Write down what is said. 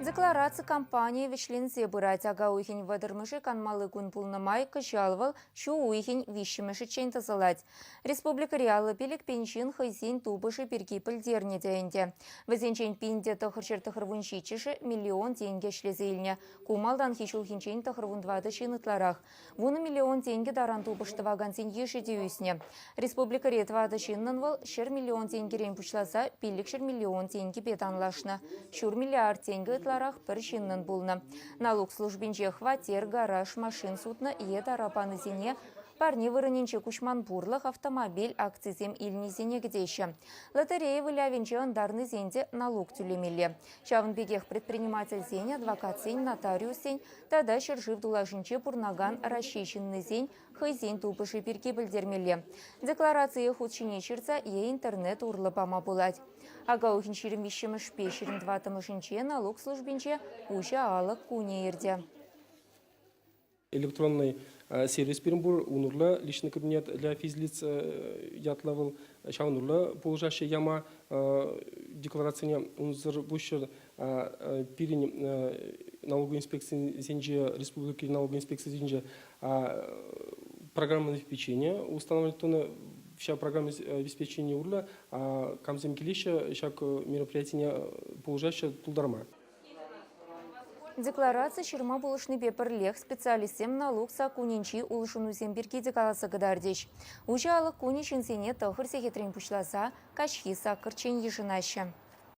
Деклараци кампанийӗ вӗҫленсе пырать. Ака уйӑхӗн вӑтӑрмӗшӗ канмалли кун пулнӑ май кӑҫал вӑл ҫу уйӑхӗн виҫҫӗмӗшӗччен тӑсӑлать. Республикӑри 55 пин ҫын хӑйсен тупӑшӗ пирки пӗлтернӗ те ӗнтӗ. Вӗсенчен пин те тӑхӑрҫӗр тӑхӑрвун ҫиччӗшӗ миллион тенкӗ ӗҫлесе илнӗ. Ку малтанхи ҫулхинчен тӑхӑрвун тӑватӑ ҫын ытларах. Вунӑ миллион тенкӗ таран тупӑш тӑвакансен йышӗ те ӳснӗ. Республикӑри тӑватӑ ҫыннӑн вӑл 100 миллион тенкӗрен пуҫласа 500 миллион тенкӗпе танлашнӑ. Ҫур миллиард тенкӗ ытларах пӗр ҫыннӑн пулнӑ. Налук службинче хваттер, гараж, машин сутнӑ е тара панисене парне вырӑнӗнче куҫман пурлӑх, автомобиль, акцисем илнисене кӗтеҫҫӗ. Лотерея вылявӗнче ӑнтарнисен те налук тӳлемелле. Ҫавӑн пекех предпринимательсен, адвокатсен, нотариуссен тата ҫӗршыв тулашӗнче пурӑнакан Раҫҫей ҫыннисен хӑйсен тупӑшӗ пирки пӗлтермелле. Декларацие хут ҫине ҫырса е интернет урлӑ пама пулать. Ака уйӑхӗн 23-мӗшпе 24-мӗшӗнче налук службинче уҫӑ алӑк кунӗ иртӗ. Электронный сервис пирӗн пур, ун урлӑ личный кабинет для физлиц ятлӑ вӑл. Ҫавӑн урлӑ пулӑшаҫҫӗ яма декларацине. Унсӑр пуҫҫӑн пирӗн налог инспекцисенче, республикӑри налог инспекцисенче программа обеспечения устанавливать тунӑ. Ҫав программа обеспечени урлӑ камсем килеҫҫӗ ҫак мероприятине пулӑшаҫҫӗ тултарма. Деклараци ҫырма пулӑшнипе пӗрлех специалистсем налук саккунӗнчи улшӑнусем пирки те каласа кӑтартӗҫ. Уҫӑ алӑк кунӗ ҫынсене тӑхӑр сехетрен пуҫласа каҫхи саккӑрччен йышӑнаҫҫӗ.